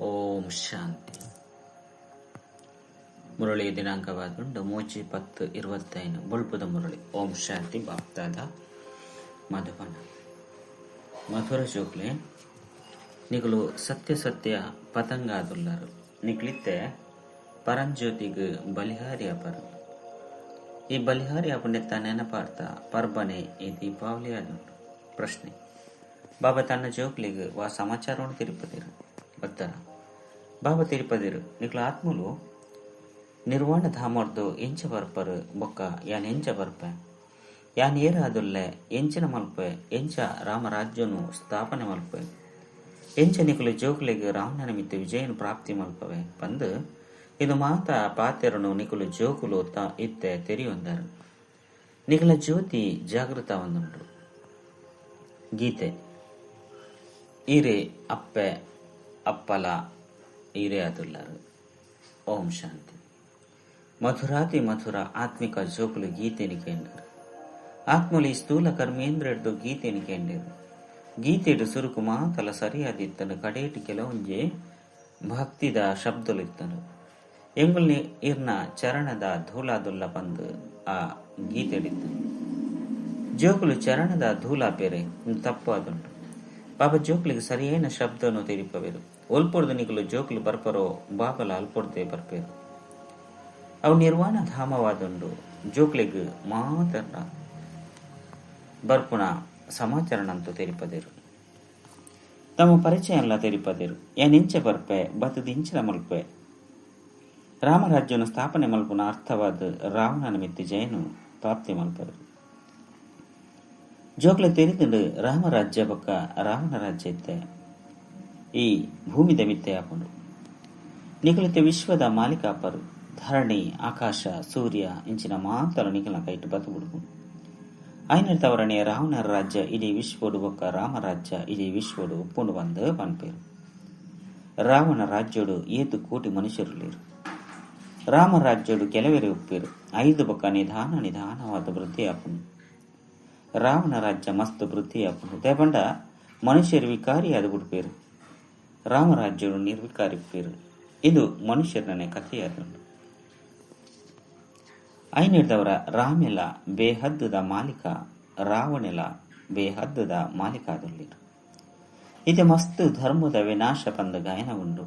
ಓಂ ಶಾಂತಿ. ಮುರಳಿ ದಿನಾಂಕವಾದುಂಡು 3-10-25. ಬೊಳ್ಪುದ ಮುರಳಿ. ಓಂ ಶಾಂತಿ. ಬಾಪ್ದಾದ, ಮಧುಬನ. ಮಧುರ ಜೋಕ್ಲೆ, ನಿಕುಲು ಸತ್ಯ ಸತ್ಯ ಪತಂಗಾದುಲ್ಲರು. ನಿಕ್ಲಿತ್ತೆ ಪರಂಜ್ಯೋತಿಗ್ ಬಲಿಹಾರಿ ಅಪರು. ಈ ಬಲಿಹಾರಿ ಅಪನೆತ್ತ ನೆನಪಾರ್ಥ ಪರ್ಬನೆ ಈ ದೀಪಾವಳಿ ಆದುಂಡು. ಪ್ರಶ್ನೆ: ಬಾಬಾ ತನ್ನ ಜೋಕ್ಲಿಗ್ ವಾ ಸಮಾಚಾರವನ್ನು ತಿರುಪದಿರು? ಉತ್ತರ: ಬಾಬಾ ತಿರುಪದಿರು, ನಿಕ್ಲ ಆತ್ಮಲು ನಿರ್ವಾಣ ಧಾಮರ್ದು ಎಂಚ ಬರ್ಪರು, ಬೊಕ್ಕ ಯಾನ್ ಎಂಚ ಬರ್ಪೆ, ಯಾನ್ ಏರಾದುಲ್ಲೆ, ಎಂಚಿನ ಮಲ್ಪೆ, ಎಂಚ ರಾಮರಾಜ್ಯನು ಸ್ಥಾಪನೆ ಮಲ್ಪೆ, ಎಂಚ ನಿಕುಲು ಜೋಕ್ಲೆಗ್ ರಾಮನ ಮಿತ್ತು ವಿಜಯನು ಪ್ರಾಪ್ತಿ ಮಲ್ಪವೆ ಪಂದ್ ಇದು ಮಾತಾ ಪಾತೆರನು ನಿಕುಲು ಜೋಕುಲು ಇತ್ತೆ ತೆರಿಯೊಂದರು. ನಿಕಲ ಜ್ಯೋತಿ ಜಾಗೃತ ಒಂದುಂಡು. ಗೀತೆ ಈರೆ ಅಪ್ಪೆ ಅಪ್ಪಲ ಈರೆ ಅದುಲ್ಲರು. ಓಂ ಶಾಂತಿ. ಮಧುರಾತಿ ಮಧುರ ಆತ್ಮಿಕ ಜೋಕುಲು ಗೀತೆನಿ ಕೇಂಡರು. ಆತ್ಮಲಿ ಸ್ಥೂಲ ಕರ್ಮೇಂದ್ರಡ್ದು ಗೀತೆನಿ ಕೇಂಡರು. ಗೀತೆಡು ಸುರುಕು ಮಾತಲ ಸರಿಯಾದಿತ್ತನು. ಕಡೇಟಿ ಕೆಲವೊಂಜಿ ಭಕ್ತಿದ ಶಬ್ದಲು ಇತ್ತನು. ಎಂಗುಲ್ನಿ ಇರ್ನ ಚರಣದ ಧೂಲಾದುಲ್ಲ ಪಂದು ಆ ಗೀತೆಡಿತ್ತನು. ಜೋಕುಲು ಚರಣದ ಧೂಲಾ ಪೇರೆ ತಪ್ಪು ಅದುಂಡು. ಬಾಬಾ ಜೋಕ್ಲಿಗೆ ಸರಿಯೈನ ಶಬ್ದನು ತೆರಿಪವೇರು. ಒಲ್ಪೊಡ್ದು ನಿಕುಲು ಜೋಕುಲು ಬರ್ಪರೋ, ಬಾಬಲ ಅಲ್ಪೊಡ್ದೆ ಬರ್ಪೇರು. ಅವು ನಿರ್ವಾಣ ಧಾಮವಾದುಂಡು. ಜೋಕ್ಲಿಗ್ ಮಾತ್ರ ಬರ್ಪುನ ಸಮಾಚಾರನಂತೂ ತೆರಿಪದೇರು. ತಮ್ಮ ಪರಿಚಯ ಎಲ್ಲ ತೆರಿಪದೇರು. ಯಾನ್ ಇಂಚ ಬರ್ಪೆ, ಬತ್ತದ ಇಂಚಿನ ಮಲ್ಪೆ. ರಾಮರಾಜ್ಯನು ಸ್ಥಾಪನೆ ಮಲ್ಪುನ ಅರ್ಥವಾದ ರಾವಣನ ಮಿತ್ತು ಜಯನು ಪ್ರಾಪ್ತಿ ಮಲ್ಪರು. ಜೋಕ್ಲೆ ತೆರಿದುಂಡು, ರಾಮರಾಜ್ಯ ಬೊಕ್ಕ ರಾವಣ ರಾಜ್ಯ ಇತ್ತೆ ಈ ಭೂಮಿದ ಮಿತ್ತೆ ಆಪುಂಡು. ನಿಕುಲಿತೆ ವಿಶ್ವದ ಮಾಲೀಕಾಪರು. ಧರಣಿ, ಆಕಾಶ, ಸೂರ್ಯ ಇಂಚಿನ ಮಾತಲು ನಿಕಲ ಕೈಟು ಬತ್ತು ಬಿಡುಪುಂಡು. ಐನ ತವರಣೆ ರಾವಣರ ರಾಜ್ಯ ಇಡೀ ವಿಶ್ವಡು ಬೊಕ್ಕ ರಾಮರಾಜ್ಯ ಇಡೀ ವಿಶ್ವಡು ಉಪ್ಪುಂಡು ಬಂದು ಪನ್ಪೇರು. ರಾವಣ ರಾಜ್ಯೋಡು ಏತು ಕೋಟಿ ಮನುಷ್ಯರು ಲೇರು. ರಾಮರಾಜ್ಯೋಡು ಕೆಲವರೇ ಉಪ್ಪೇರು. ಐದು ಬೊಕ್ಕ ನಿಧಾನ ನಿಧಾನವಾದ ವೃದ್ಧಿ ಆಪುಂಡು. ರಾವಣ ರಾಜ್ಯ ಮಸ್ತ್ ವೃದ್ಧಿ ಆಪುಂಡು. ದೇಪಂಡ ಮನುಷ್ಯರು ವಿಕಾರಿ ಅದು ಬಿಡ್ಪೇರು. ರಾಮರಾಜ್ಯರು ನಿರ್ವಿಕಾರಿ ಉಪ್ಪೇರು. ಇದು ಮನುಷ್ಯರನೇ ಕಥೆಯಾದುಂಡು. ಐನಿಡ್ದವರ ರಾಮೆಲ ಬೇಹದ್ದುದ ಮಾಲೀಕ, ರಾವಣೆಲ ಬೇಹದ್ದುದ ಮಾಲೀಕ ಆದುಲ್ಲೇರು. ಇದು ಮಸ್ತ್ ಧರ್ಮದ ವಿನಾಶ ಪಂದ ಗಾಯನ ಉಂಡು.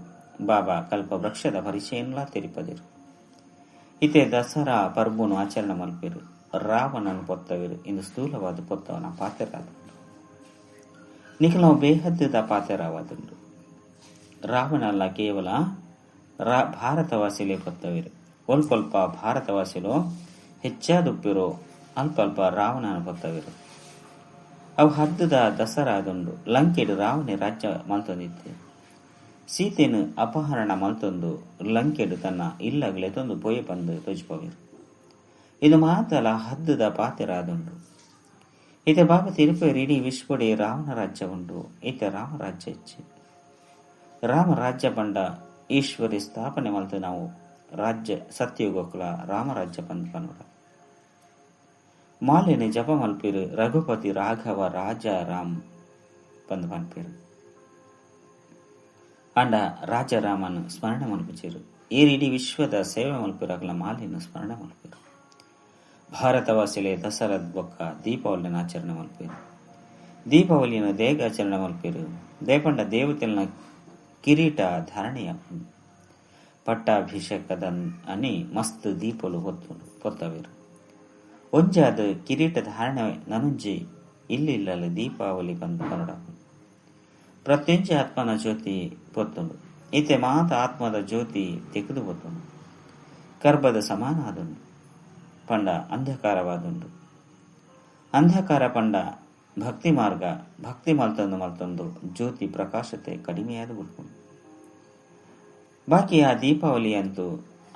ಬಾಬಾ ಕಲ್ಪ ವೃಕ್ಷದ ಪರಿಚಯನ್ಲಾ ತೆರಿಪದಿರು. ಇತೆ ದಸರಾ ಪರ್ಬುನು ಆಚರಣೆ ಮಲ್ಪೇರು. ರಾವಣನು ಪೊತ್ತವಿರು. ಇಂದು ಸ್ಥೂಲವಾದ ಪೊತ್ತವನ ಪಾತೆರಾದುಂಡು. ನಿಖಲ ಬೇಹದ್ದುದ ಪಾತೆರವಾದುಂಡು. ರಾವಣಲ್ಲ ಕೇವಲ ಭಾರತವಾಸಿಲೇ ಪೊತ್ತವಿರು. ಒಲ್ಪಲ್ಪ ಭಾರತವಾಸಿಲು ಹೆಚ್ಚಾದುಪ್ಪಿರೋ ಅಲ್ಪ ಅಲ್ಪ ರಾವಣನ ಪೊತ್ತವಿರು. ಅವು ಹದ್ದುದ ದಸರಾದುಂಡು. ಲಂಕೆಡು ರಾವಣೆ ರಾಜ್ಯ ಮಲ್ತೊಂದಿತ್ತೆ. ಸೀತೆನು ಅಪಹರಣ ಮಲ್ತೊಂದು ಲಂಕೆಡು ತನ್ನ ಇಲ್ಲಗಲೆ ತೊಂದು ಪೋಯೆ ಪಂದು ತೋಜಿಪವಿರು. ಇದು ಮಾತಲ ಹದ್ದುದ ಪಾತೆರಾದುಂಡು. ಇತೆ ಬಾಬಾ ತಿರುಪೇರು, ಇಡೀ ವಿಶ್ವಡೆ ರಾವಣ ರಾಜ್ಯ ಉಂಡು, ಇತೆ ರಾಮರಾಜ್ಯ ಇಚ್ಚೆ. ರಾಮರಾಜ್ಯ ಪಂಡ ಈಶ್ವರಿ ಸ್ಥಾಪನೆ ಮಲ್ತು ನಾವು ರಾಜ್ಯ ಸತ್ಯಯುಗಕ್ಕುಲ ರಾಮರಾಜ್ಯ ಪಂದ್ ಪನುಡ. ಮಾಲಿನ ಜಪ ಮಲ್ಪಿರು. ರಘುಪತಿ ರಾಘವ ರಾಜ ರಾಮ್ ಪಂದ್ ಪನ್ಪಿರು. ಅಂಡ ರಾಜರಾಮನ್ ಸ್ಮರಣೆ ಮಲ್ಪುಚೇರು. ಏರ್ ಇಡೀ ವಿಶ್ವದ ಸೇವೆ ಮಲ್ಪಿರು, ಅಗಲ ಮಾಲಿನ ಸ್ಮರಣೆ ಮಲ್ಪಿರು. ಭಾರತವಾಸಿಲೆ ದಸರಾದ ಬೊಕ್ಕ ದೀಪಾವಳಿನ ಆಚರಣೆ ಮಲ್ಪಿರು. ದೀಪಾವಳಿನ ದೇಗ ಆಚರಣೆ ಮಲ್ಪಿರು. ದೇಪಂಡ ದೇವತೆಲ್ನ ಕಿರೀಟ ಧಾರಣೆಯ ಪಟ್ಟಾಭಿಷೇಕದ ಅನಿ ಮಸ್ತ್ ದೀಪಲು ಪೊತ್ತವಿರು. ಒಂಜಾದ ಕಿರೀಟ ಧಾರಣೆ ನನುಂಜಿ ಇಲ್ಲಿಲ್ಲಲ್ಲ ದೀಪಾವಳಿ ಬಂದು ಕನ್ನಡ. ಪ್ರತ್ಯಂಜಿ ಆತ್ಮನ ಜ್ಯೋತಿ ಪೊತ್ತುಂಡು. ಇತೆ ಮಾತ ಆತ್ಮದ ಜ್ಯೋತಿ ತೆಗೆದು ಪೊತ್ತುಂಡು. ಕರ್ಬದ ಸಮಾನ ಆದುಂಡು. ಪಂಡ ಅಂಧಕಾರವಾದುಂಡು. ಅಂಧಕಾರ ಪಂಡ ಭಕ್ತಿ ಮಾರ್ಗ. ಭಕ್ತಿ ಮಲ್ತೊಂದು ಮಲ್ತೊಂದು ಜ್ಯೋತಿ ಪ್ರಕಾಶತೆ ಕಡಿಮೆಯಾದ ಬಿಡ್ಪುಂಡು. ಬಾಕಿ ಆ ದೀಪಾವಳಿ ಅಂತೂ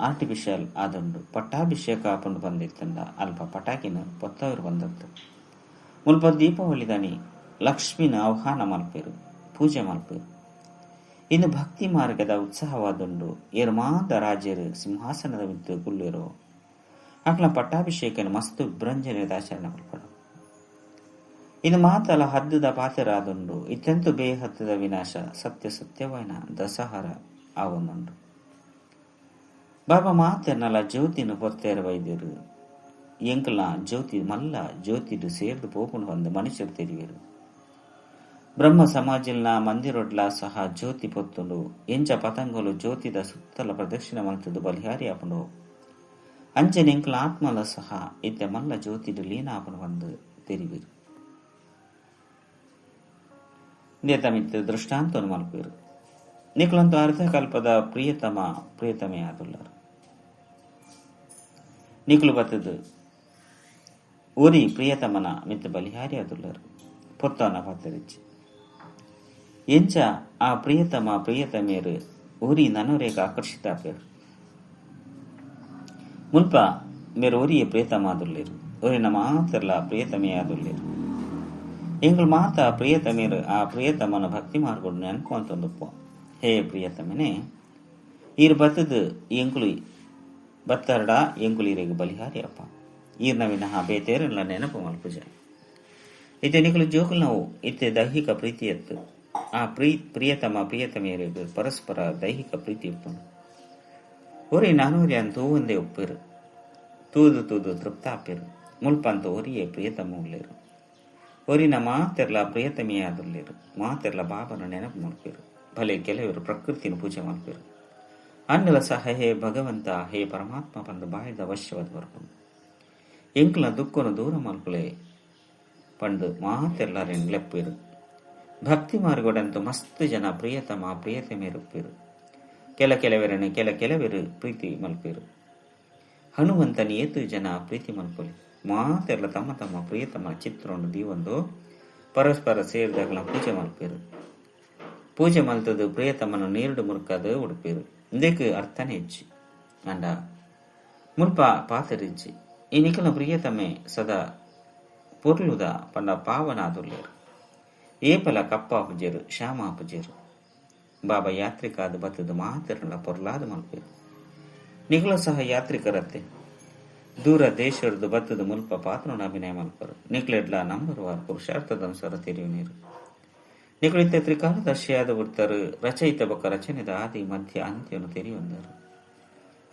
ಆರ್ಟಿಫಿಷಿಯಲ್ ಆದುಂಡು. ಪಟ್ಟಾಭಿಷೇಕ ಪಂಡು ಬಂದಿತ್ತಂಡ ಅಲ್ಪ ಪಟಾಕಿನ ಪೊತ್ತವರು ಬಂದತ್ತು. ಮುಲ್ಪ ದೀಪಾವಳಿ ದನಿ ಲಕ್ಷ್ಮಿನ ಆಹ್ವಾನ ಮಲ್ಪೇರು, ಪೂಜೆ ಮಲ್ಪೇರು. ಇನ್ನು ಭಕ್ತಿ ಮಾರ್ಗದ ಉತ್ಸಾಹವಾದುಂಡು. ಏರ್ಮಾದ ರಾಜರು ಸಿಂಹಾಸನದ ಮಿತ್ತು ಕುಲ್ಲಿರೋ ಅಕ್ಲ ಪಟ್ಟಾಭಿಷೇಕನ ಮಸ್ತು ವಿಭ್ರಂಜನೆದ ಆಚರಣೆ ಮಲ್ಪಡು. ಇದು ಮಾತಲ ಹದ್ದುದ ಪಾತೆರಾದುಂಡು. ಇತ್ತೆಂತು ಬೇಹದ್ದುದ ವಿನಾಶ ಸತ್ಯ ಸತ್ಯವಾಯಿನ ದಸಹರ ಆವೊಂದುಂಡು. ಬಾಬಾ ಮಾತೆರ್ನಲ ಜ್ಯೋತಿನ ಪೊತ್ತೇರ ವೈದ್ಯರು ಎಂಕಲ್ನ ಜ್ಯೋತಿ ಮಲ್ಲ ಜ್ಯೋತಿಡು ಸೇರ್ದು ಪೋಪುಂಡು ಬಂದು ಮನುಷ್ಯರು ತೆರಿವೆರು. ಬ್ರಹ್ಮ ಸಮಾಜಿಲ್ನ ಮಂದಿರೊಡ್ಲ ಸಹ ಜ್ಯೋತಿ ಪೊತ್ತುಂಡು. ಎಂಚ ಪತಂಗಲು ಜ್ಯೋತಿದ ಸುತ್ತಲ ಪ್ರದಕ್ಷಿಣೆ ಮಲ್ತುದು ಬಲಿಹಾರಿ ಆಪುಂಡು. ಅಂಚನೆ ಎಂಕಲ್ನ ಆತ್ಮಲ ಸಹ ಇತ್ತೆ ಮಲ್ಲ ಜ್ಯೋತಿಡು ಲೀನ ಆಪುಂಡು ಬಂದು ತೆರಿವೆರು. ನೇತಮಿತ್ತು ದೃಷ್ಟಾಂತವನ್ನು ಮಲ್ಪೇರು. ನಿಕಲಂತು ಅರ್ಧಕಲ್ಪದ ಪ್ರಿಯತಮ ಪ್ರಿಯತಮೆ ಆದುಲ್ಲರು. ನಿಕಲು ಬತ್ತದು ಒರಿ ಪ್ರಿಯತಮನ ಮಿತ್ತ ಬಲಿಹಾರಿ ಆದುಲ್ಲರು. ಪೊತ್ತನ ಪತ್ತರಿಚ್ಚಿ ಎಂಚ ಆ ಪ್ರಿಯತಮ ಪ್ರಿಯತಮೇರು ಒರಿ ನನೊರೇಗ ಆಕರ್ಷಿತ ಆಪೇರು. ಮುಲ್ಪ ಮೇರು ಒರಿಯೇ ಪ್ರಿಯತಮ ಆದುಲ್ಲೇರು. ಒರಿನ ಮಾತ್ರಲ ಪ್ರಿಯತಮೇ ಆದುಲ್ಲೇರು. ಎಂಗಳು ಮಾತ ಪ್ರಿಯತಮೇರು ಆ ಪ್ರಿಯತಮನ ಭಕ್ತಿ ಮಾರ್ಗೊಂಡು ನೆನ್ಪು. ಹೇ ಪ್ರಿಯತಮನೆ, ಈರು ಬತ್ತದು ಎಂಕುಲು ಬತ್ತರಡ ಎಂಕುಲು ಈರೆಗ್ ಬಲಿಹಾರಿ ಅಪ್ಪ. ಈರ್ನ ವಿನಃ ಬೇತೇರಲ್ಲ ನೆನಪು ಮಲ್ಪುಜ. ಇತ್ತೆ ನಿಕಲು ಜೋಕುಲು ನಾವು ಇತ್ತೆ ದೈಹಿಕ ಪ್ರೀತಿ ಎತ್ತು. ಆ ಪ್ರಿಯತಮ ಪ್ರಿಯತಮೇರಿಗೆ ಪರಸ್ಪರ ದೈಹಿಕ ಪ್ರೀತಿ ಉಪ್ಪುಂಡು. ಒರಿ ನಾನೂರಿ ಅಂತ ಒಂದೇ ಉಪ್ಪೇರು. ತೂದು ತೂದು ತೃಪ್ತ ಆಪೇರು. ಮುಲ್ಪಂತ ಒರಿಯೇ ಪ್ರಿಯತಮ ಉಲ್ಲೇರು. ಒರಿನ ಮಾತೆರ್ಲ ಪ್ರಿಯತಮಿಯಾದುಲ್ಲೇರು. ಮಾತೆರ್ಲ ಬಾಬನ ನೆನಪು ಮಲ್ಪೇರು. ಭಲೆ ಕೆಲವರು ಪ್ರಕೃತಿನ ಪೂಜೆ ಮಲ್ಪೇರು. ಅನ್ನಲ ಸಹ ಹೇ ಭಗವಂತ ಹೇ ಪರಮಾತ್ಮ ಬಂದು ಬಾಯಿದ ಅವಶ್ಯವಾದ ಬರ್ಪುಂಡು. ಎಂಕುಲ ದುಃಖನು ದೂರ ಮಲ್ಪುಲೆ ಪಂಡು ಮಾತೆರ್ಲಾರೆನ್ ಲೆಪ್ಪೇರು. ಭಕ್ತಿ ಮಾರ್ಗೊಡಂತು ಮಸ್ತ್ ಜನ ಪ್ರಿಯತಮ ಪ್ರಿಯತಮೇರುಪ್ಪೇರು. ಕೆಲ ಕೆಲವರನ್ನು ಕೆಲ ಕೆಲವರು ಪ್ರೀತಿ ಮಲ್ಪೇರು. ಹನುಮಂತನ ಏತು ಜನ ಪ್ರೀತಿ ಮಲ್ಪೊಲಿ. ಮಾತೆರ್ಲ ತಮ್ಮ ತಮ್ಮ ಪ್ರಿಯತಮ ಚಿತ್ರವನ್ನು ದೀವೊಂದು ಪರಸ್ಪರ ಸೇರಿದಾಗಲ ಪೂಜೆ ಮಲ್ಪೇರು. ಪೂಜೆ ಮಲ್ತದು ಪ್ರಿಯತಮನ ನೀರುಡು ಮುರುಕದು ಉಡುಪೇರು. ಇಂದಕ್ಕೆ ಅರ್ಥನೇ ಇಜ್ಜಿ ಅಂಡ ಮುಲ್ಪ ಪಾತರಿಜ್ಜಿ. ಈ ನಿಕಲ ಪ್ರಿಯತಮೆ ಸದಾ ಪೊರ್ಲುದ ಪಂಡ ಪಾವನ ಆದುಲ್ಲೇರು. ಏಪಲ ಕಪ್ಪ ಆಪುಜೇರು, ಶ್ಯಾಮ ಆಪುಜೇರು. ಬಾಬಾ ಯಾತ್ರಿಕಾದ ಬತ್ತದು ಮಾತೆರ್ಲ ಪೊರ್ಲಾದ ಮಲ್ಪೇರು. ನಿಕಲ ಸಹ ಯಾತ್ರಿಕರತ್ತೆ. ದೂರ ದೇಶರ್ದು ಬತ್ತದ ಮುಲ್ಪ ಪಾತ್ರನ ಅಭಿನಯ ಮಲ್ಪರು. ನಿಕ್ಲೆಡ್ಲ ನಂಬರ್ ವಾರ್ ಪುರುಷಾರ್ಥದ ತೆರಿಯು ನೀರು. ನಿಕಲಿತ ತ್ರಿಕಾಲದರ್ಶಿಯಾದ ಬಿಡ್ತಾರು. ರಚಯಿತ ಬೊಕ್ಕ ರಚನೆದ ಆದಿ ಮಧ್ಯ ಅಂತ್ಯನು ತೆರಿಯೊಂದರು.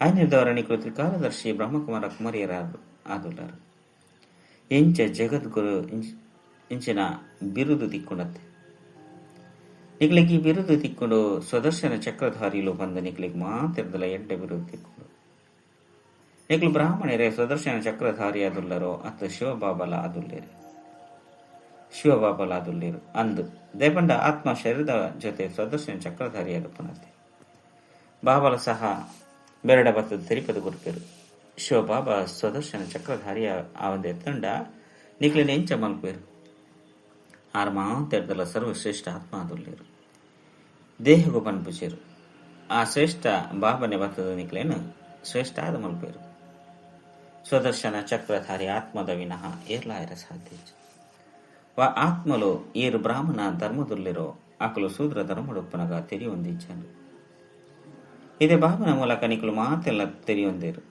ಆಯ್ನಿರ್ದವರ ನಿಕಲು ತ್ರಿಕಾಲದರ್ಶಿ ಬ್ರಹ್ಮಕುಮಾರ ಕುಮಾರಿಯರ ಆದುಲ್ಲರು. ಎಂಚ ಜಗದ್ಗುರು ಇಂಚಿನ ಬಿರುದು ತಿಕ್ಕೊಂಡತ್ತೆ. ನಿಕ್ಲಿಗೆ ಈ ಬಿರುದು ತಿಕ್ಕೊಂಡು ಸ್ವದರ್ಶನ ಚಕ್ರಧಾರಿಲು ಬಂದ ನಿಕ್ಲಿಗೆ ಮಾತಿರ್ದಲ್ಲ ಎಡ್ಡೆ ಬಿರುದು ತಿಕ್ಕೊಂಡು. ನಿಕ್ಲು ಬ್ರಾಹ್ಮಣರೇ ಸ್ವದರ್ಶನ ಚಕ್ರಧಾರಿ ಆದುಲ್ಲರೋ ಅತ್ತ ಶಿವಬಾಬಲ ಆದುಲ್ಲೇರು. ಶಿವಬಾಬಲ ಆದುಲ್ಲೇರು ಅಂದು ದೇಪಂಡ ಆತ್ಮ ಶರೀರದ ಜೊತೆ ಸ್ವದರ್ಶನ ಚಕ್ರಧಾರಿ ಆದಪ್ಪನತ್ತೆ. ಬಾಬಲ ಸಹ ಬೆರಡ ಬತ್ತದ ತಿರುಪತಿ ಕೊರ್ಪೇರು. ಶಿವಬಾಬಾ ಸ್ವದರ್ಶನ ಚಕ್ರಧಾರಿಯ ಆವಂದೆ ತಂಡ ನಿಕ್ಲಿನ ಎಂಚ ಮಲ್ಪೇರು. ಆರ್ ಮಾತೆರ್ದಲ್ಲ ಸರ್ವಶ್ರೇಷ್ಠ ಆತ್ಮ ಆದುಲ್ಲೇರು. ದೇಹಗೂ ಪನ್ಪುಚೇರು. ಆ ಶ್ರೇಷ್ಠ ಬಾಬನೆ ಬತ್ತದ ನಿಕ್ಲೇನು ಶ್ರೇಷ್ಠ ಆದ ಮಲ್ಪೇರು. ಸ್ವದರ್ಶನ ಚಕ್ರಧಾರಿ ಆತ್ಮದ ವಿನಃ ಏರ್ಲಾಯರ ಸಾಧ್ಯ. ವಾ ಆತ್ಮಲು ಏರು ಬ್ರಾಹ್ಮಣ ಧರ್ಮದುಲ್ಲಿರೋ ಆಕಲು ಶೂದ್ರ ಧರ್ಮಡೊಪ್ಪನಗ ತೆರಿಯೊಂದಿಚ್ಚಾನು. ಇದೇ ಬಾಬನ ಮೂಲಕ ನಿಕಲು ಮಾತೆಲ್ಲ ತೆರಿಯೊಂದೇರು.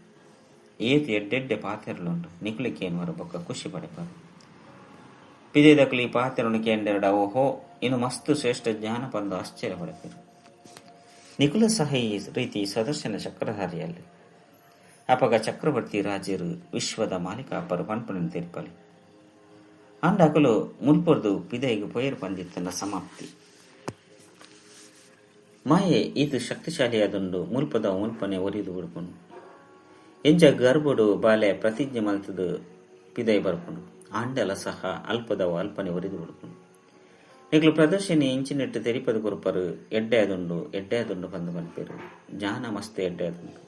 ಏತ್ ಎಡ್ಡೆಡ್ಡೆ ಪಾತೆರಲುಂಡು ನಿಕುಲಿಕೇನುವರು ಬೊಕ್ಕ ಖುಷಿ ಪಡೆಪಾರು. ಪಿದೇದಕಲಿ ಪಾತೆರನು ಕೇಂಡೆರಡ ಓಹೋ ಇನ್ನು ಮಸ್ತು ಶ್ರೇಷ್ಠ ಜ್ಞಾನ ಪಂದು ಆಶ್ಚರ್ಯ ಪಡೆಪೇರು. ನಿಕುಲ ಸಹ ಈ ರೀತಿ ಸದರ್ಶನ ಚಕ್ರಧಾರಿಯಲ್ಲಿ ಅಪಗ ಚಕ್ರವರ್ತಿ ರಾಜರು ವಿಶ್ವದ ಮಾಲೀಕ ಅಪ್ಪರು ಪನ್ಪುನ ತೀರ್ಪಲಿ. ಅಂಡಕಲು ಮುಲ್ಪೊರ್ದು ಪಿದೈಗು ಪೊಯರ್ ಪಂದಿತ್ತನ ಸಮಾಪ್ತಿ. ಮಾಯೆ ಇದು ಶಕ್ತಿಶಾಲಿಯಾದುಂಡು ಮುಲ್ಪದ ಮುಲ್ಪನೆ ಒರಿದು ಬಿಡ್ಪುಂಡು. ಎಂಜ ಗರ್ಭಡು ಬಾಲೆ ಪ್ರತಿಜ್ಞೆ ಮಲ್ತದು ಪಿದೈ ಬರ್ಪುಂಡು. ಆಂಡಲ ಸಹ ಅಲ್ಪದವ ಅಲ್ಪನೆ ಒರಿದು ಬಿಡ್ಪುಂಡು. ನಿಕ್ಲು ಪ್ರದರ್ಶಿನಿ ಇಂಚಿನೆಟ್ಟು ತೆರಿಪದ ಕೊರ್ಪರು ಎಡ್ಡೆ ಅದುಂಡು ಎಡ್ಡೆ ಅದುಂಡು ಬಂದು ಮಲ್ಪೇರು. ಜ್ಞಾನ ಮಸ್ತ್ ಎಡ್ಡೆ ಅದುಂಡು.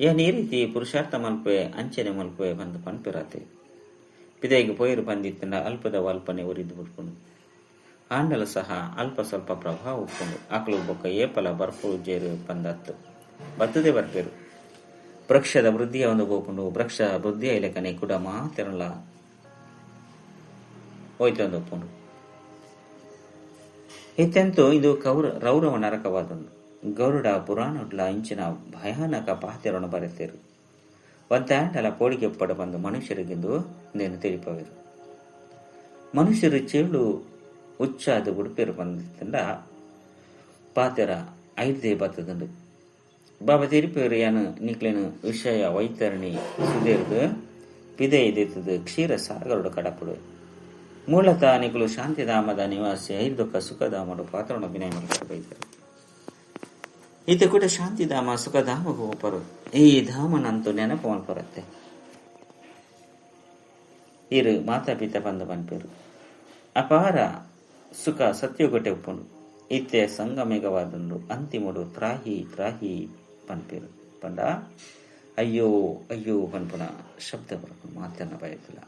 ಏನ್ ಈ ರೀತಿ ಪುರುಷಾರ್ಥ ಮಲ್ಪೆ ಅಂಚನೆ ಮಲ್ಪೆ ಬಂದು ಪನ್ಪಿರಾತೆ. ಪಿದೈಗೆ ಪೊಯ್ರು ಬಂದಿತ್ತಂಡ ಅಲ್ಪದವ ಅಲ್ಪನೆ ಒರಿದು ಬಿಡ್ಪುಂಡು. ಆಂಡಲ ಸಹ ಅಲ್ಪ ಸ್ವಲ್ಪ ಪ್ರಭಾವ ಉಪ್ಪುಂಡು. ಆಕಲು ಬೊಕ್ಕ ಏಪಲ ಬರ್ಪು ಜೇರು ಬಂದತ್ತು ಬತ್ತದೇ ಬರ್ಪೇರು. ವೃಕ್ಷದ ವೃದ್ಧಿಯ ಒಂದು ಬೋಪುಂಡು. ವೃಕ್ಷ ವೃದ್ಧಿಯ ಇಲೆಕನೆ ಕೂಡ ಮಾತೆರಲ್ಲ ಹೋಯ್ತೊಂದು ಒಪ್ಪುಂಡು. ಇತ್ತೆಂತೂ ಇದು ರೌರವ ನರಕವಾದುಂಡು. ಗರುಡ ಪುರಾಣೊಡ್ಲ ಇಂಚಿನ ಭಯಾನಕ ಪಾತೆರನ್ನು ಬರೆತೇರು. ಒಂತಾಂಡಲ ಪೋಡಿಗೆಪ್ಪಡ ಬಂದು ಮನುಷ್ಯರಿಗೆಂದು ನೇನು ತಿಳಿಪವೇರು. ಮನುಷ್ಯರು ಚೇಳು ಉಚ್ಚಾದ ಉಡುಪೇರು ಬಂದಿತ್ತಂಡ ಪಾತೆರ ಐದೇ ಬತ್ತದಂಡು. ಬಾಬಾ ತಿರುಪೇರು ಯಾನು ನಿಕ್ಲೇನು ವಿಷಯ ವೈತರಣಿ ಸುದೇರ್ದು ಪಿದೆ ಇದಿತ್ತದು ಕ್ಷೀರ ಸಾಗರುಡು ಕಡಪುಡು. ಮೂಲತಃ ನಿಕುಲು ಶಾಂತಿಧಾಮದ ನಿವಾಸಿ ಐದುಕ್ಕ ಸುಖಧಾಮಡು ಪಾತ್ರಣ ವಿನಯ ಬೈದರು. ಈತ ಕೂಡ ಶಾಂತಿಧಾಮ ಸುಖಧಾಮಗೂ ಒಪ್ಪರು. ಈ ಧಾಮನಂತೂ ನೆನಪು ಮಲ್ಪರತ್ತೆ. ಇರು ಮಾತಾ ಪಿತ ಬಂದು ಪನ್ಪೇರು ಅಪಾರ ಸುಖ ಸತ್ಯಗೊಟ್ಟೆ ಉಪ್ಪುಂಡು. ಇತ್ತೆ ಸಂಗಮೇಘವಾದುಂಡು ಅಂತಿಮುಡು ತ್ರಾಹಿ ತ್ರಾಹಿ ಪನ್ಪೇರು ಪಂಡ ಅಯ್ಯೋ ಅಯ್ಯೋ ಪನ್ಪುನ ಶಬ್ದ ಬರಪುಂಡು ಮಾತನ್ನ ಬಯತಿಲ್ಲ.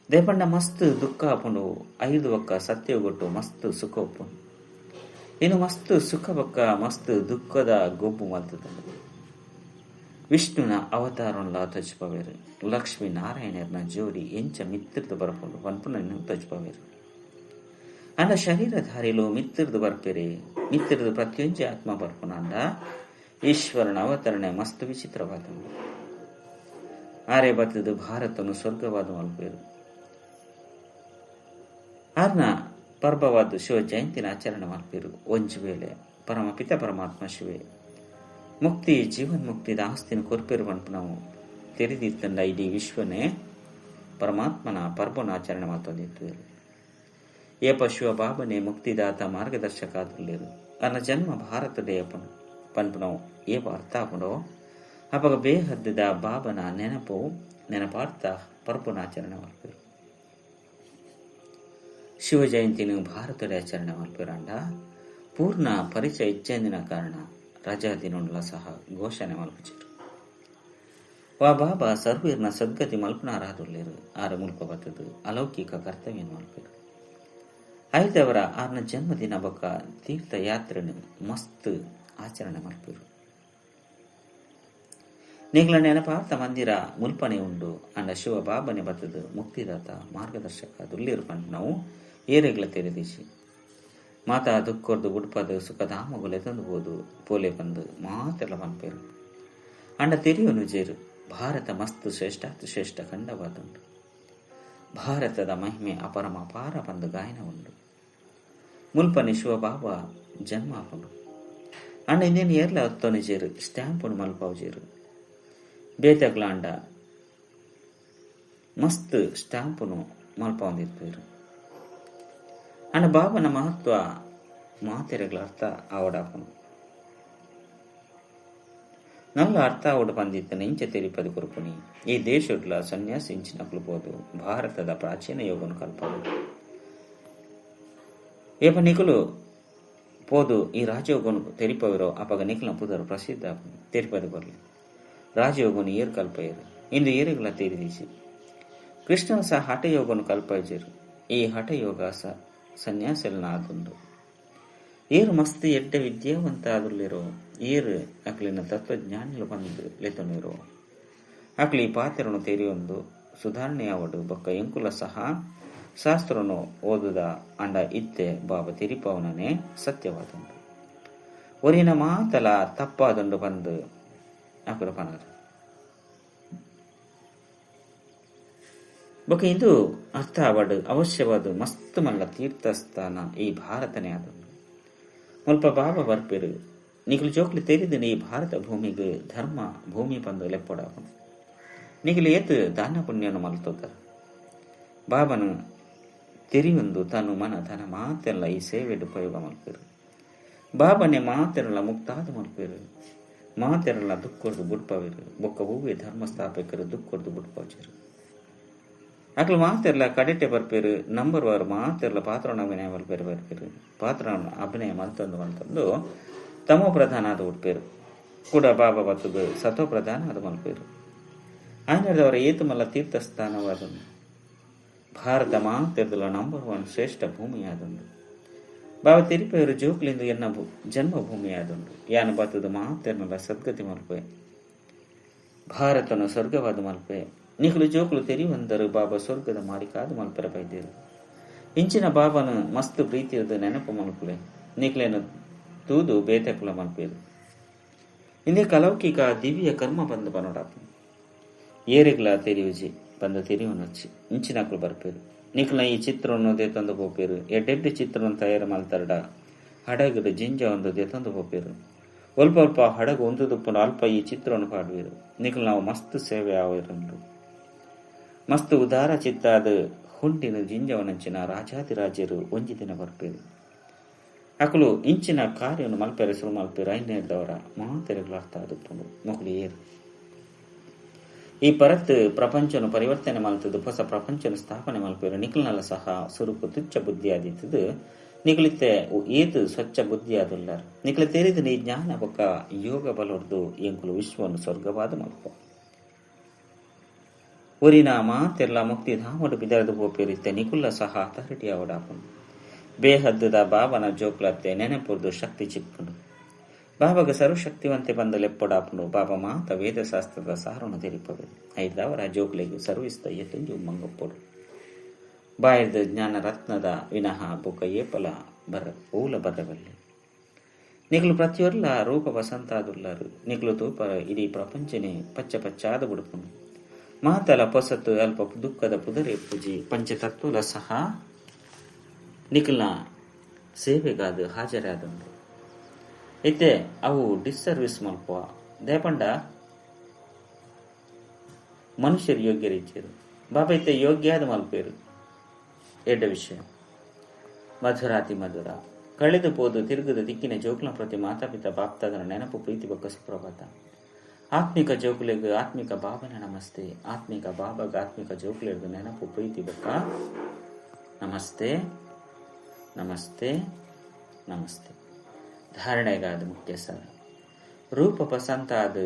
ದೇಪಂಡ ಮಸ್ತ್ ದುಃಖ ಆಪುಂಡು. ಐದು ಒಕ್ಕ ಸತ್ಯಗೊಟ್ಟು ಮಸ್ತ್ ಸುಖ ಉಪ್ಪುಂಡು. ಇನ್ನು ಮಸ್ತ್ ಸುಖ ಬೊಕ್ಕ ಮಸ್ತ್ ದುಃಖದ ಗೊಬ್ಬು ಮಲ್ತದಂಡು. ವಿಷ್ಣುನ ಅವತಾರನ್ಲ ತಜ್ಪವೇರು. ಲಕ್ಷ್ಮೀ ನಾರಾಯಣರ್ನ ಜೋಡಿ ಎಂಚ ಮಿತ್ರದು ಬರಪುಂಡು ಪನ್ಪುನ ತಜ್ಪವೇರು. ಅಂಡ ಶರೀರಧಾರಿಲು ಮಿತ್ರದು ಬರ್ಪೇರೆ. ಮಿತ್ರದು ಪ್ರತ್ಯೊಂಜಿ ಆತ್ಮ ಬರ್ಪುನ ಅಂಡ ಈಶ್ವರನ ಅವತರಣೆ ಮಸ್ತ್ ವಿಚಿತ್ರವಾದಂಡು. ಆರೆ ಬತ್ತದು ಭಾರತನು ಸ್ವರ್ಗವಾದ ಮಲ್ಪೇರು. ಆರ್ನ ಪರ್ಬವಾದ ಶಿವ ಜಯಂತಿನ ಆಚರಣೆ ಮಲ್ಪೇರು. ಒಂಜಿ ವೇಳೆ ಪರಮಪಿತ ಪರಮಾತ್ಮ ಶಿವೆ ಮುಕ್ತಿ ಜೀವನ್ ಮುಕ್ತಿದ ಆಸ್ತಿನ ಕೊರ್ಪೇರು ಪನ್ಪು ನಾವು ತೆರೆದಿತ್ತಂಡ ಇಡೀ ವಿಶ್ವನೇ ಪರಮಾತ್ಮನ ಪರ್ಬನ ಆಚರಣೆ ಮಾಡ್ತಂದಿತ್ತು. ಏಪ ಶಿವ ಬಾಬನೇ ಮುಕ್ತಿದಾತ ಮಾರ್ಗದರ್ಶಕ ಆದುಲ್ಲೇರು. ಅನ್ನ ಜನ್ಮ ಭಾರತದ ಏಪನು ಪನ್ಪು ನಾವು ಏಪ ಅರ್ಥ ಆಪುಂಡೋ ಅಪಗ ಬೇಹದ್ದದ ಬಾಬನ ನೆನಪು ನೆನಪಾರ್ಥ ಪರ್ಬನ ಆಚರಣೆ ಮಾಡ್ಪೇರು. ಶಿವ ಜಯಂತಿನ ಭಾರತದ ಆಚರಣೆ ಮಲ್ಪೇರಂಡ ಪೂರ್ಣ ಪರಿಚಯ ಇಜ್ಜಂದಿನ ಕಾರಣ ರಜಾ ದಿನೊಂಡ್ಲ ಸಹ ಘೋಷಣೆ ಮಲ್ಪುಚೆರ್. ವಾ ಬಾಬಾ ಸರ್ವೀರ್ನ ಸದ್ಗತಿ ಮಲ್ಪನಾರಾದುಲ್ಲೇರು. ಆರ ಮುಲ್ಪ ಬತ್ತದು ಅಲೌಕಿಕ ಕರ್ತವ್ಯ ಮಲ್ಪೇರು. ಐದವರ ಆರ್ನ ಜನ್ಮದಿನ ಬೊಕ್ಕ ತೀರ್ಥಯಾತ್ರೆನು ಮಸ್ತ್ ಆಚರಣೆ ಮಲ್ಪೇರು. ನಿಗಳ ನೆನಪಾರ್ಥ ಮಂದಿರ ಮುಲ್ಪನೆ ಉಂಡು. ಅಂಡ ಶಿವ ಬಾಬನೆ ಬತ್ತದು ಮುಕ್ತಿದಾತ ಮಾರ್ಗದರ್ಶಕ ದುಲ್ಲೇರು ಪಂಡ ನಾವು ಏರೆಗ್ಲ ತೆರೆದಿಸಿ ಮಾತಾ ದುಕ್ಕೊರ್ದು ಉಡ್ಪದು ಸುಖಧಾಮಗುಲೆ ತಂದು ಪೋಲೆ ಬಂದು ಮಾತೆಲ್ಲ ಪನ್ಪೇರು. ಅಂಡ ತೆರಿಯೋನು ಜೇರು ಭಾರತ ಮಸ್ತ್ ಶ್ರೇಷ್ಠ ಶ್ರೇಷ್ಠ ಖಂಡವಾದುಂಡು. ಭಾರತದ ಮಹಿಮೆ ಅಪರಮ ಅಪಾರ ಬಂದು ಗಾಯನ ಉಂಡು. ಮುಲ್ಪನೆ ಶಿವ ಬಾಬಾ ಜನ್ಮ ಆಪುಂಡು. ಅಂಡ ಇನ್ನೇನು ಏರ್ಲ ಹೊತ್ತೊನಿ ಜೇರು ಸ್ಟ್ಯಾಂಪುನು ಮಲ್ಪಾವು ಜೇರು. ಬೇತಗ್ಲಾಂಡ ಮಸ್ತ್ ಸ್ಟ್ಯಾಂಪುನು ಮಲ್ಪಾವಂದಿತ್ಪೇರು. ಅಂಡ ಬಾಬನ ಮಹತ್ವ ಮಾತೆರೆಗ್ಲ ಅರ್ಥ ಆವಡಾಪುಂಡು. ನಲ್ಲ ಅರ್ಥ ಆವಡು ಬಂದಿತ್ತನ ಇಂಚ ತೆರಿಪದು ಕೊರ್ಪುನಿ. ಈ ದೇಶಡ್ಲ ಸನ್ಯಾಸಿ ಇಂಚಿನಕ್ಲು ಪೋದು ಭಾರತದ ಪ್ರಾಚೀನ ಯೋಗನು ಕಲ್ಪವು. ಏಪ ನಿಕುಲು ಪೋದು ಈ ರಾಜಯೋಗನು ತೆರಿಪವಿರೋ ಅಪಗ ನಿಕುಲ ಪುದರು ಪ್ರಸಿದ್ಧ ತೆರಿಪದು ಬರ್ಲಿ. ರಾಜಯೋಗನು ಏರು ಕಲ್ಪಯರು ಇಂದು ಏರುಗಳ ತೆರಿದಿಸಿ. ಕೃಷ್ಣನ ಸಹ ಹಠಯೋಗನು ಕಲ್ಪಯಜರು. ಈ ಹಠಯೋಗ ಸಹ ಸನ್ಯಾಸೆಲ್ನ ಆದುಂಡು. ಏರು ಮಸ್ತ್ ಎಡ್ಡೆ ವಿದ್ಯಾವಂತ ಆದುಲ್ಲಿರೋ ಏರು ಅಕ್ಲಿನ ತತ್ವಜ್ಞಾನಿಲು ಬಂದು ಲೆತೊನಿರೋ ಅಕ್ಲಿ ಪಾತ್ರನು ತೆರಿಯೊಂದು ಸುಧಾರಣೆಯಾವಡು ಬೊಕ್ಕ ಎಂಕುಲ ಸಹ ಶಾಸ್ತ್ರನು ಓದುದ ಅಂಡ ಇತ್ತೆ ಬಾಬಾ ತೆರಿಪವನನೇ ಸತ್ಯವಾದುಂಡು. ಒರಿನ ಮಾತಲ ತಪ್ಪಾದುಂಡು ಬಂದು ಅಕುಲು ಪನರು. ಬೊಕ ಇಂದು ಅರ್ಥ ಆವಡು ಅವಶ್ಯವಾದ ಮಸ್ತ್ ಮಲ್ಲ ತೀರ್ಥಸ್ಥಾನ ಈ ಭಾರತನೇ ಆದುಂಡು. ಮುಲ್ಪ ಬಾಬಾ ಬರ್ಪೇರು ನಿಕಲು ಜೋಕ್ಲಿ ತೆರಿದಿನ ಈ ಭಾರತ ಭೂಮಿಗೆ ಧರ್ಮ ಭೂಮಿ ಬಂದು ಲೆಪ್ಪೊಡಾಪುಂಡು. ನಿಕಲು ಏತ್ ದಾನ ಪುಣ್ಯನು ಮಲ್ತೋತಾರ. ಬಾಬನು ತೆರಿಯೊಂದು ತನು ಮನ ಧನ ಮಾತೆಲ್ಲ ಈ ಸೇವೆಡ್ ಉಪಯೋಗ ಮಲ್ಪೇರು. ಬಾಬನೆ ಮಾತೆಲ್ಲ ಮುಕ್ತಾದ ಮಲ್ಪೇರು. ಮಾತೆಲ್ಲ ದುಕ್ಕೊರ್ದು ಬುಡ್ಪವೇರು. ಬೊಕ್ಕ ಹೂವೆ ಧರ್ಮ ಸ್ಥಾಪಕರು ದುಕ್ಕೊರ್ದು ಬುಡ್ಪವಚರು. ಅಕ್ಲು ಮಾತೆಲ್ಲ ಕಡೆಟೆ ಬರ್ಪೇರು. ನಂಬರ್ ವಾರು ಮಾತೆಲ್ಲ ಪಾತ್ರಣ ಅಭಿನಯ ಮಲ್ಪೇರು ಬರ್ಪೇರು. ಪಾತ್ರ ಅಭಿನಯ ಮಲ್ತೊಂದು ಮಲ್ತೊಂದು ತಮೋ ಪ್ರಧಾನ ಆದ ಉಡ್ಪೇರು. ಕೂಡ ಬಾಬಾ ಬತ್ತದು ಸತೋ ಪ್ರಧಾನ ಆದ ಮಲ್ಪೇರು. ಆಯ್ನದವರ ಏತು ಮಲ್ಲ ತೀರ್ಥಸ್ಥಾನವಾದನು. ಭಾರತ ಮಾತೆರ್ದಲ ನಂಬರ್ 1 ಶ್ರೇಷ್ಠ ಭೂಮಿಯಾದುಂಡು. ಬಾಬಾ ತಿರುಪೇರು ಜೋಕ್ಲಿಂದು ಎನ್ನ ಜನ್ಮಭೂಮಿಯಾದುಂಡು. ಯಾನು ಬತ್ತದು ಮಾತೆರ್ನಲ ಸದ್ಗತಿ ಮಲ್ಪೆ. ಭಾರತನು ಸ್ವರ್ಗವಾದ ಮಲ್ಪೆ. ನಿಕಲು ಜೋಕುಲು ತೆರಿವಂದರು ಬಾಬಾ ಸ್ವರ್ಗದ ಮಾಲಿಕಾದ ಮಲ್ಪೆರ ಬೈದೇರು. ಇಂಚಿನ ಬಾಬಾನು ಮಸ್ತ್ ಪ್ರೀತಿಯದು ನೆನಪು ಮಲ್ಪುಲೆ. ನಿಕ್ಲೇನು ತೂದು ಬೇತೆಕುಲ ಮಲ್ಪೇರು. ಇಂದೇ ಕಲೌಕಿಕ ದಿವ್ಯ ಕರ್ಮ ಬಂದು ಬನೋಡಾಪು. ಏರೆಗ್ಲ ತೆರಿಯುಜಿ ಬಂದು ತೆರಿಯುನೊಚ್ಚಿ ಇಂಚಿನಕುಲು ಬರ್ಪೇರು. ನಿಕ್ಲ ಈ ಚಿತ್ರವನ್ನು ದೇತೊಂದು ಪೋಪೇರು ಎಡ್ಡೆಡ್ಡೆ ಚಿತ್ರವನ್ನು ತಯಾರು ಮಲ್ತರಡ ಹಡಗಡು ಜಿಂಜ ಒಂದು ದೇತೊಂದು ಪೋಪೇರು ಅಲ್ಪ ಅಲ್ಪ ಹಡಗು ಒಂದು ದುಪ್ಪುನ ಅಲ್ಪ ಈ ಚಿತ್ರವನ್ನು ಪಾಡುವೆರು. ನಿಕ್ಲ ನಾವು ಮಸ್ತ್ ಸೇವೆ ಆವಿರುಂಡು ಮಸ್ತ್ ಉದಾರ ಚಿತ್ತಾದ ಹುಂಡಿನ ಜಿಂಜವನಂಚಿನ ರಾಜಾದಿರಾಜರು ಒಂಜಿ ದಿನ ಬರ್ಪೇರು. ಅಕುಲು ಇಂಚಿನ ಕಾರ್ಯವನ್ನು ಮಲ್ಪೆರೆ ಸುರು ಮಲ್ಪೇರು ಐನೇದವರ ಮಾತೆರೆಗಳು ಅರ್ಥ ಆದುಪ್ಪುಂಡು ಮೊಕಲು ಏರು ಈ ಪರತ್ ಪ್ರಪಂಚನು ಪರಿವರ್ತನೆ ಮಲ್ತದ್ದು ಹೊಸ ಪ್ರಪಂಚನು ಸ್ಥಾಪನೆ ಮಲ್ಪೇರು. ನಿಖಲ್ನಲ್ಲ ಸಹ ಸುರುಕು ತುಚ್ಚ ಬುದ್ಧಿ ಆದಿತ್ತದು ನಿಖಲಿತ್ತೆ ಏತು ಸ್ವಚ್ಛ ಬುದ್ಧಿ ಆದುಲ್ಲಾರ್ ನಿಖಲ ತೆರೆದು ನೀ ಜ್ಞಾನ ಬೊಕ್ಕ ಯೋಗ ಬಲೊರ್ದು ಎಂಕುಲು ವಿಶ್ವವನ್ನು ಸ್ವರ್ಗವಾದ ಮಲ್ಪ ಊರಿನ ಮಾತೆಲ್ಲ ಮುಕ್ತಿ ಧಾಮಡು ಬಿದರದು ಪೋಪೇರಿತ್ತೆ ನಿಕುಲ್ಲ ಸಹ ಅಥಾರಿಟಿ ಅವಡಾಪುಂಡು. ಬೇಹದ್ದುದ ಬಾಬನ ಜೋಕ್ಲತ್ತೆ ನೆನಪುರ್ದು ಶಕ್ತಿ ಚಿಕ್ಕುಂಡು. ಬಾಬಾಗ ಸರ್ವಶಕ್ತಿವಂತೆ ಬಂದ ಲೆಪ್ಪಡಾಪುಂಡು. ಬಾಬಾ ಮಾತ ವೇದಶಾಸ್ತ್ರದ ಸಾರನ್ನು ತೆರಿಪವೆ ಐದವರ ಜೋಕ್ಲೆಗೆ ಸರ್ವಿಸ್ತ ಎತ್ತುಂಜು ಮಂಗಪ್ಪಡು ಬಾಯದ ಜ್ಞಾನ ರತ್ನದ ವಿನಃ ಬೊಕ್ಕ ಏಪಲ ಬರ ಓಲ ಬರಬಲ್ಲೆ. ನಿಕಲು ಪ್ರತಿಯೊರ್ಲ ರೂಪ ವಸಂತಾದುಲ್ಲಾರು ನಿಕಲು ತೂಪ ಇಡೀ ಪ್ರಪಂಚನೆ ಪಚ್ಚ ಪಚ್ಚಾದ ಬುಡುಪುಂಡು. ಮಾತಲ ಪೊಸತ್ತು ಅಲ್ಪ ದುಃಖದ ಪುದರೆ ಪೂಜಿ ಪಂಚತತ್ವಲ ಸಹ ನಿಖಲ್ನ ಸೇವೆಗಾದ ಹಾಜರಾದಂಡು. ಇತ್ತೆ ಅವು ಡಿಸ್ಸರ್ವಿಸ್ ಮಲ್ಪ ದೇಪಂಡ ಮನುಷ್ಯರು ಯೋಗ್ಯರಿಚ್ಚಿರು ಬಾಬಾ ಇತ್ತೆ ಯೋಗ್ಯಾದ ಮಲ್ಪೇರು. ಎಡ್ಡ ವಿಷಯ ಮಧುರಾತಿ ಮಧುರ ಕಳೆದು ಪೋದು ತಿರುಗದ ದಿಕ್ಕಿನ ಜೋಕ್ಲ ಪ್ರತಿ ಮಾತಾಪಿತ ಬಾಪ್ತಾದನ ನೆನಪು ಪ್ರೀತಿ ಬೊಕ್ಕ ಸುಪ್ರಭಾತ. ಆತ್ಮಿಕ ಜೋಕುಲೆಗ್ ಆತ್ಮಿಕ ಬಾಬನ ನಮಸ್ತೆ. ಆತ್ಮಿಕ ಬಾಬಾಗ ಆತ್ಮಿಕ ಜೋಕುಲೆಗ್ ನೆನಪು ಪ್ರೀತಿ ಬೊಕ್ಕ ನಮಸ್ತೆ ನಮಸ್ತೆ ನಮಸ್ತೆ. ಧಾರಣೆಗಾದ ಮುಖ್ಯ ಸರ ರೂಪ ಪಸಂತಾದ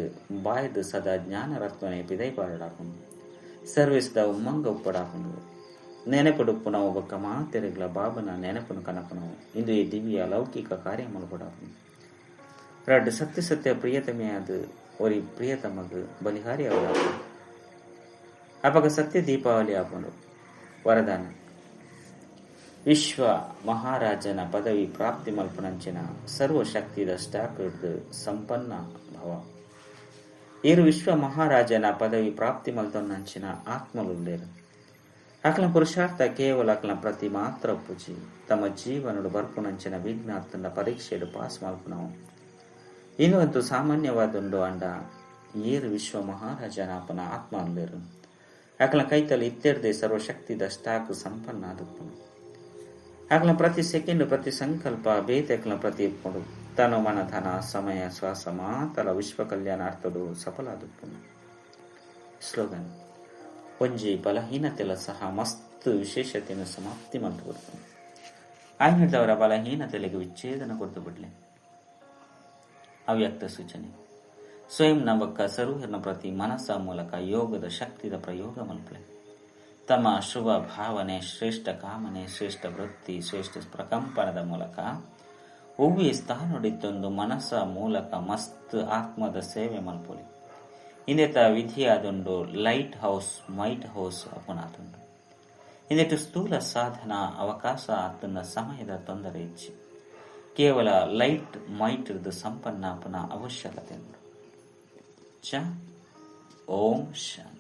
ಬಾಯ್ದು ಸದಾ ಜ್ಞಾನ ರತ್ವನೆ ಪಿದೈ ಪಾಡಾಪುಂಡು ಸರ್ವಿಸ್ದ ಉಮ್ಮಂಗ ಉಪ್ಪಡಾಪುಂಡು ನೆನಪುಡುಪ್ಪು ನಾವು ಬೊಕ್ಕ ಮಾತೆರೆಗ್ಲ ಬಾಬನ ನೆನಪುನು ಕನಪುನವು ಇಂದು ಈ ದಿವ್ಯ ಲೌಕಿಕ ಕಾರ್ಯ ಮಲ್ಪಡಾಪುಂಡು. ರಡ್ಡು ಸತ್ಯ ಸತ್ಯ ಪ್ರಿಯತಮೆಯಾದ ಒರಿ ಪ್ರಿಯತಮಗ್ ಬಲಿಹಾರಿ ಅವರಾಪುಂಡು. ಅಪಗ ಸತ್ಯ ದೀಪಾವಳಿ ಆಪುಂಡು. ವರದಾನ ವಿಶ್ವ ಮಹಾರಾಜನ ಪದವಿ ಪ್ರಾಪ್ತಿ ಮಲ್ಪನಂಚಿನ ಸರ್ವಶಕ್ತಿದ ಸ್ಟಾಕ್ ಸಂಪನ್ನ ಭವ. ಏರು ವಿಶ್ವ ಮಹಾರಾಜನ ಪದವಿ ಪ್ರಾಪ್ತಿ ಮಲ್ತೊನ್ನಂಚಿನ ಆತ್ಮಲುಲ್ಲೇರು. ಅಕ್ಲ ಪುರುಷಾರ್ಥ ಕೇವಲ ಅಕ್ಲ ಪ್ರತಿ ಮಾತ್ರ ಪೂಜಿ ತಮ್ಮ ಜೀವನಡು ಬರ್ಪುನಂಚಿನ ವಿಘ್ನಾರ್ಥನ ಪರೀಕ್ಷೆಡು ಪಾಸ್ ಮಲ್ಪುನವು. ಇನ್ನೊಂದು ಸಾಮಾನ್ಯವಾದುಂಡು ಅಂಡ ಏರು ವಿಶ್ವ ಮಹಾರಾಜನ ಅಪನ ಆತ್ಮ ಅಲ್ಲೇರು. ಅಕ್ಲ ಕೈತಲ್ಲಿ ಇತ್ತೆರ್ದೆ ಸರ್ವಶಕ್ತಿದ ಸ್ಟಾಕ್ ಸಂಪನ್ನ ಆದುಪ್ಪುನು. ಅಕ್ಲ ಪ್ರತಿ ಸೆಕೆಂಡ್ ಪ್ರತಿ ಸಂಕಲ್ಪ ಬೇತೆಕ್ಲ ಪ್ರತಿ ಇಪ್ಪುಂಡು. ತನು ಮನ ಧನ ಸಮಯ ಶ್ವಾಸ ಮಾತಲ ವಿಶ್ವ ಕಲ್ಯಾಣಾರ್ಥಡು ಸಫಲ ಆದುಪ್ಪುನು. ಸ್ಲೋಗನ್ ಒಂಜಿ ಬಲಹೀನತೆಲ ಸಹ ಮಸ್ತ್ ವಿಶೇಷತೆಯನ್ನು ಸಮಾಪ್ತಿ ಮಲ್ತು ಕೊಡ್ತಾನೆ. ಆಯ್ನದವರ ಬಲಹೀನತೆಲೆಗೆ ವಿಚ್ಛೇದನ ಕೊಡ್ತು ಬಿಡ್ಲೆ. ಅವ್ಯಕ್ತ ಸೂಚನೆ ಸ್ವಯಂ ನಬಕ್ಕ ಸರ್ವನ ಪ್ರತಿ ಮನಸ್ಸ ಮೂಲಕ ಯೋಗದ ಶಕ್ತಿದ ಪ್ರಯೋಗ ಮಲ್ಪಲೆ. ತಮ್ಮ ಶುಭ ಭಾವನೆ ಶ್ರೇಷ್ಠ ಕಾಮನೆ ಶ್ರೇಷ್ಠ ವೃತ್ತಿ ಶ್ರೇಷ್ಠ ಪ್ರಕಂಪನದ ಮೂಲಕ ಒವ್ವೇ ಸ್ಥಾನೊಡಿತ್ತೊಂದು ಮನಸ್ಸ ಮೂಲಕ ಮಸ್ತ್ ಆತ್ಮದ ಸೇವೆ ಮಲ್ಪೊಲಿ. ಇಂದೆತ ವಿಧಿಯಾದುಂಡು light house mite house ಅಪನಾದುಂಡು. ಇಂದೆಟ್ಟು ಸ್ಥೂಲ ಸಾಧನ ಅವಕಾಶ ಆತನ ಸಮಯದ ತೊಂದರೆ ಇಚ್ಚಿ ಕೇವಲ ಲೈಟ್ ಮೈಟ್ ಸಂಪನ್ನ ಅಪನ ಅವಶ್ಯಕತೆ ಉಂಡು. ಚ ಓಂ ಶಾಂತಿ.